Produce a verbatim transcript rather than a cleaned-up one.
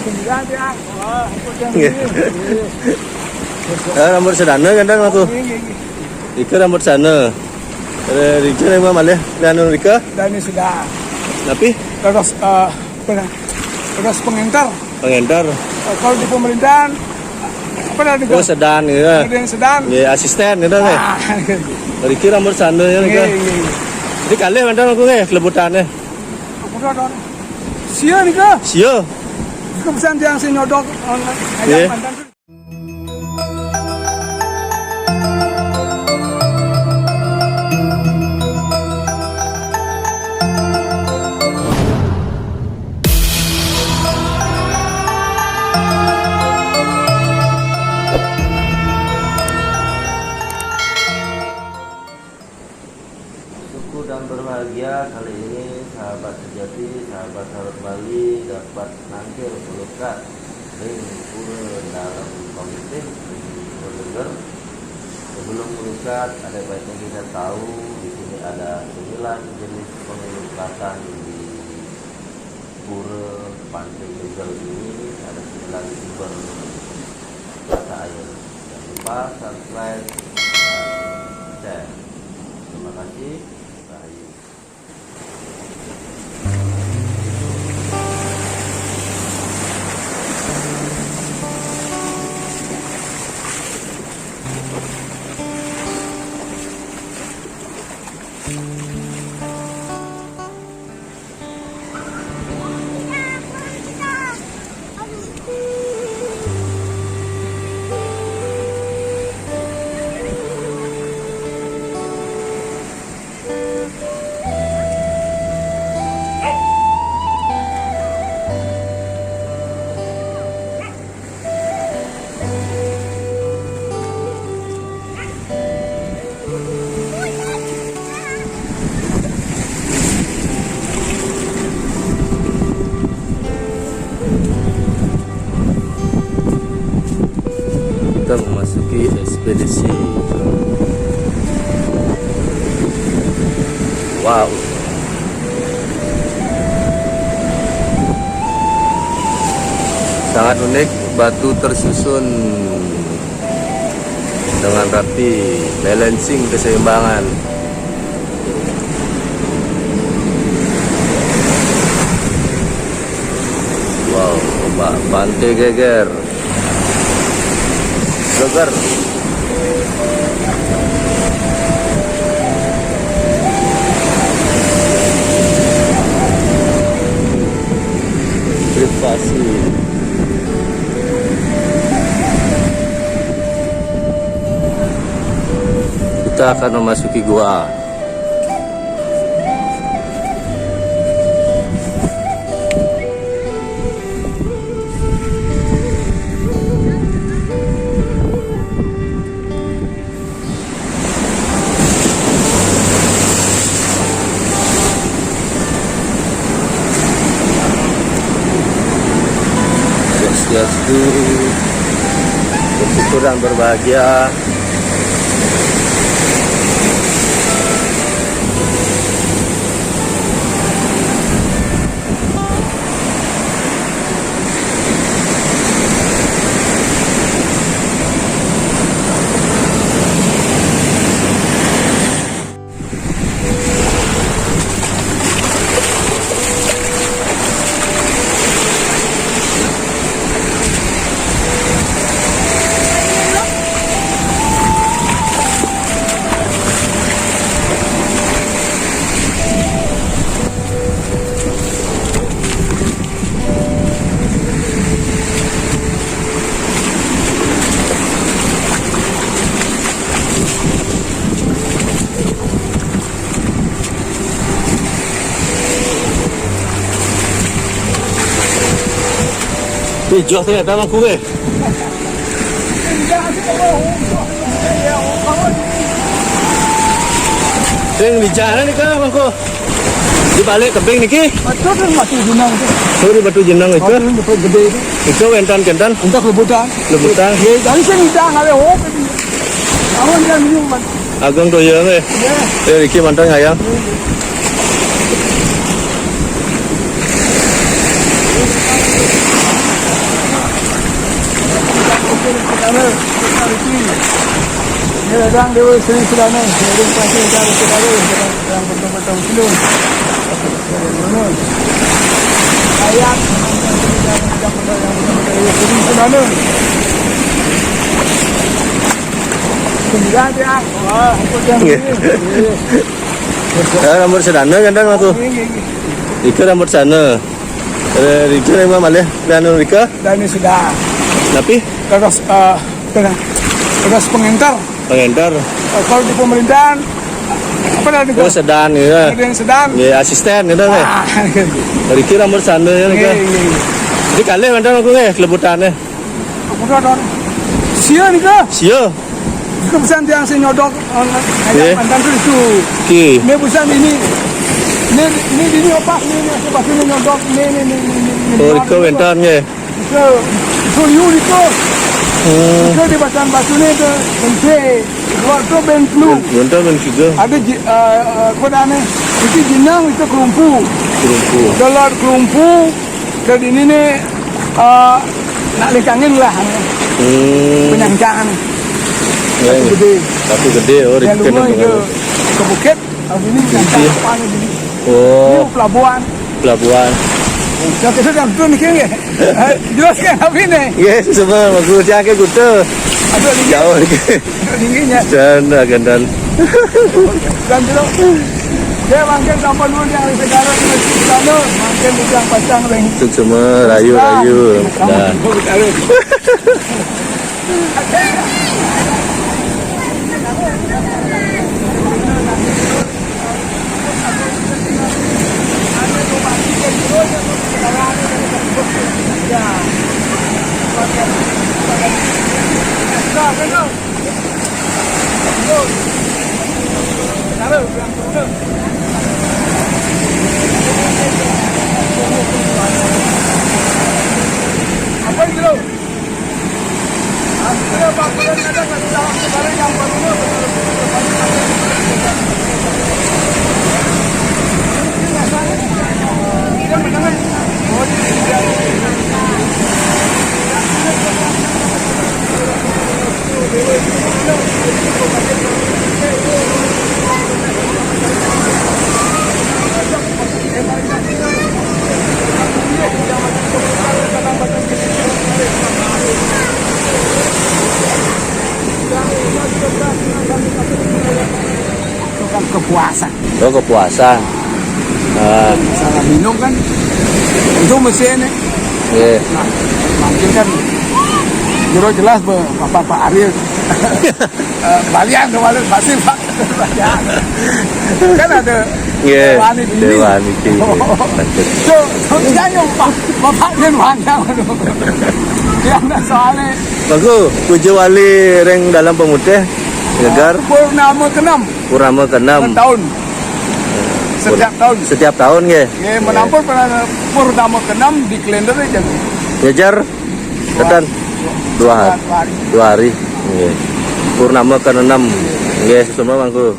Nggih. Ah, rambut sedana gandeng aku. Ika rambut sana. Eh, Rika ni mah malih anu Rika. Dan ini sudah. Tapi? Terus, eh, apa dah? Terus pengantar. Pengantar. Eh, kalau di pemerintahan, apa dah itu? Oh, sedan, ya. Ada yang sedan. Ya, asisten gitu, nggih. Ah, gitu. Rika rambut sana ya, Rika. Iya, iya, iya. Jadi kalih mantan aku, nggih, kelebutan, eh. Aku dah, dah. Sia ni ke? Sia. Keputusan yang saya nyodok, eh, ayam mantan tu. Syukur dan berbahagia kali ini sahabat sejati, sahabat Sahabat Bali dapat nangkil pelukat ring pura Dalem Pamitih ring Pura Geger. Sebelum pelukat, ada baiknya kita tahu di sini ada sembilan jenis pengelukatan di Pura Pantai Geger ini, ada sembilan sumber mata air. Jangan lupa subscribe, share. Terima kasih. Rahayu. Kita memasuki ekspedisi. Wow. Sangat unik, batu tersusun dengan rapi, balancing, keseimbangan. Wow, Pak Bante Geger. Geger. Trip pasir. Kita akan memasuki gua. Swastiastu, bersyukur dan berbahagia. Ih, joh ternyata mangku, eh. Sing di jalan ni kan mangku. Di balik tebing niki. Betul kan Batu Jenang tu. Oh, di Batu Jenang itu. Batu Jenang gede itu. Itu wénten kénten. Untuk lebutan. Lebutan. Ya, dari sini dah ada, oh. Awan dia minum, man. Agung tu ya, eh. Ya. Eh, iki mantan ngayang. Ini datang Dewa Sri Sudana, Sri Pasir Utara Sudara, datang datang betul-betul Sulu. Ayat, Sri Sudana. Sembilan dia. Wah, apa dia? Nggih. Ya, rambut sedana kan, Mas? Nggih, nggih, nggih. Iku rambut sana. Eh, Rija memang malih anu Rika. Dan ini sudah. Tapi? Terus, eh, dengan, terus pengantar. Pengantar. Eh, kalau di pemerintahan, apa namanya? Oh, sedan, ya. Ada yang sedan. Ya, asisten, gitu, kan? Ah, gitu. Riki rambut sana, ya, Rika. Iya, iya, iya. Jadi, kalian mantan aku, nih, kelebutannya. Aku udah ada. Sia, nih, Kak. Sia. Itu pesan tiang saya nyodok, eh, ayam Nggih. Mantan tu itu. Okey. Ni pesan ini. Ni, ni, ni, ni apa? Ni, ni, aku batu ni nyodok. Ni, ni, ni, ni, ni, ni. Oh, Rika mantan, ya. Rika, Rika liu Rika. Hmm. Rika di batan batu ni tu, bente. Luar tu ben flu. Mantan ben juga. Ada ji-, eh, eh, apa dah ni? Itu jinang, itu kelumpu. Kelumpu. Dalam kelumpu, Jadi ini ni, eh, nak leh kangin lah. Hmm. Penyanjang ni. Ya, batu ya. Gede. Batu gede, oh, yang rumah itu ke bukit, habis ini penyanjang depan ni. Oh. Ini pelabuhan. Pelabuhan. Dah kita dah betul ni kira. Jelaskan habis ni. Yes, semua bagus. Jangan ke kuta. Aduh, ni. Jauh lagi. Tingginya. Dan akan dan. Dan dulu. Dia makin sampai dulu yang di Segara di Masjid Utama, makin bujang pasang ring. Tu semua rayu-rayu. Dah. Itu kan kepuasan. Oh, kepuasan. Ah. Salah minum kan. Itu mesin ni. Nggih. Nah, mungkin kan jero jelas be, Bapak, Pak Ariel. Eh, balian tu balik, pasti Pak. Kan ada Nggih, dewan ini. Dewan iki. So, so, jangan Pak, Bapak dia panjang tu. Dia nak soalnya. Bagus, puja wali ring dalam pemutih, Ngegar. Purnama keenam. Purnama keenam. Setahun. Setiap tahun. Setiap tahun, nggih. Nggih, menampur pernah purnama keenam di kalender aja. Ngejar? Tetan? Dua hari. Dua hari. Nggih. Purnama keenam. Nggih, sesama mangku.